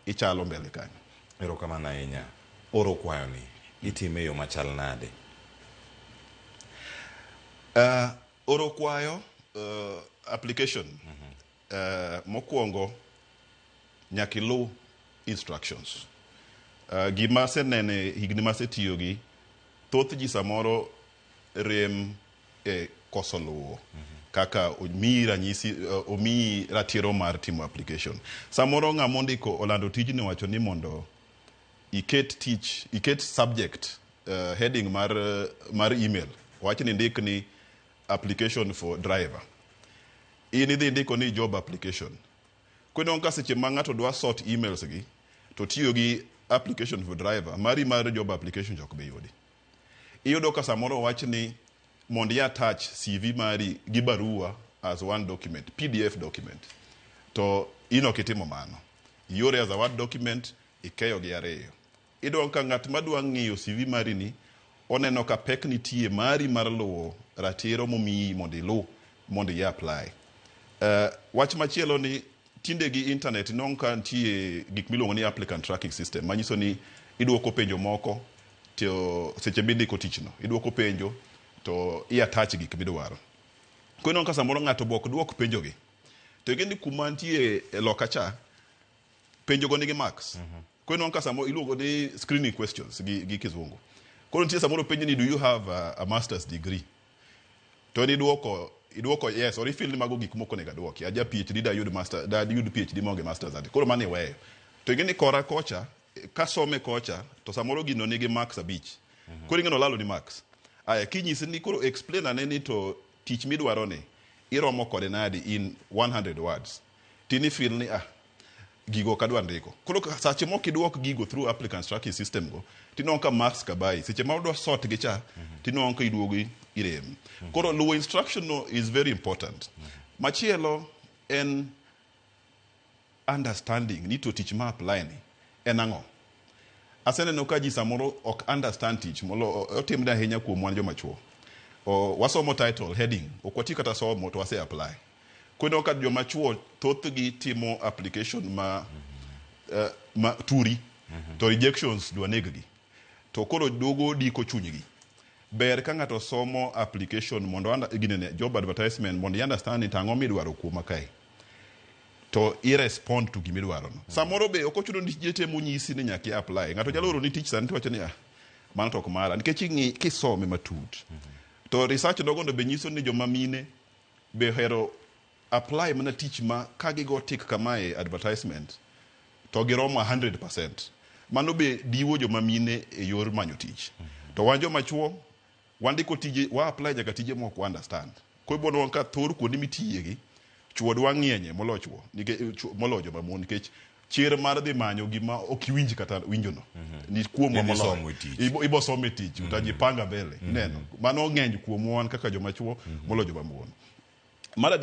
ichalo mbele kanyo. Erokamano ahinya. Oro kwayoni itime e yo machal nade? Oro kwayo, application, mokwongo nyaka iluw instructions. Gima asenene higni masetiyo gi thoth ji, samoro rem e koso luwo kaka omiyi ranyisi, omiyi ratiro mar timo application. Samoro ng'ama ondiko olando tijni owacho ni mondo iket tich, iket subject, heading mar email, wach ni ndik ni "application for driver", in idhi ndiko ni "job application". Koro ka seche ma ng'ato dwa sort emails gi to tiyo gi "application for driver", mari mar "job application" ok bi yudi. Iyudo ka samoro owach ni mondo i attach CV mari gi barua as one document, PDF document, to in ok itimo mano, iore as a Word document, ikeyo gi ariyo. Iyudo ka ng'at madwa ng'iyo CV mari ni oneno ka pek nitie mari mar luwo ratiro momiyi mondo iluw mondo i apply. Wach machielo ni tinde gi internet inwang'o ka nitie gik miluongo ni applicant tracking system, manyiso ni idwoko penjo moko to seche mindiko tichno idwoko penjo to i attach gik midwaro. Koro inwang'o ka samoro ng'ato be ok dwok penjo gi, to ing'e ni kuma nitie e loka cha penjo go nigi marks. Koro inwang'o ka samoro iluongo ni screening questions gi kizungu. Koro nitie samoro penjo ni, "Do you have a master's degree?" To idwoko idwoko yes, or ifeel ni mago gik moko onego aduoki, aja PhD, dayud master, dayud PhD maonge masters adi? Koro mano iweyo. To ing'e ni kora kocha kasome kocha to samoro gino nigi marks 5. Koro ing'e ni olalo ni marks. Aya, kinyisi ni koro explain ane ni to tich midwaro ni iromo kode nadi in 100 words, tini feel ni, "Ah, gigo ok adwa ndiko." Koro sache mok idwok gigo through applicant tracking system go, tinwang'o ka marks ka bayi seche ma odwa sort gi cha, tinwang'o ka iduogo irem. Koro luwo instruction no is very important. Machielo en understanding ni to tich ma apply ni en ang'o. Aseneno ka ji samoro ok understand tich molo otimre ahinya kuom wan joma chuo. Wasomo title, heading, ok wati kata somo to wase apply. Koro ka joma chuo thothgi timo application ma turi to rejections dwa neg gi, to koro duogo diko chunygi. Ber ka ng'ato somo application mondo ginene job advertisement mondo i understand ni to ang'o midwaro kuoma kae, to i respond to gimidwaro no. Samoro be ok ochuno ni tije te monyisi ni nyaka i apply. Ng'ato nyalo oro ni tich sani to wacho ni, "Ah, mano to ok mara," nikech ing'i kisome matut to research nogono be nyiso ni joma mine be ohero apply mana tich ma ka gigo tick kamae advertisement to giromo 100%. Mano be diwo joma mine e yor manyo tich. To wan joma chuo wandiko tije, wa apply nyaka tije mok wa understand. Koro ibo nwang'o ka thor kuonde mitiye gi chuo dwa ng'ienye molo chuo nikech molo joma mon, nikech chir mar dhi manyo gima ok iwinj kata winjo no ni kuomwa Idhi moloyo. Somo e tich. Ibo somo e tich, utajipanga mbele. Ineno mano ng'eny kuomwa wan kaka joma chuo molo joma mon. Mar adek.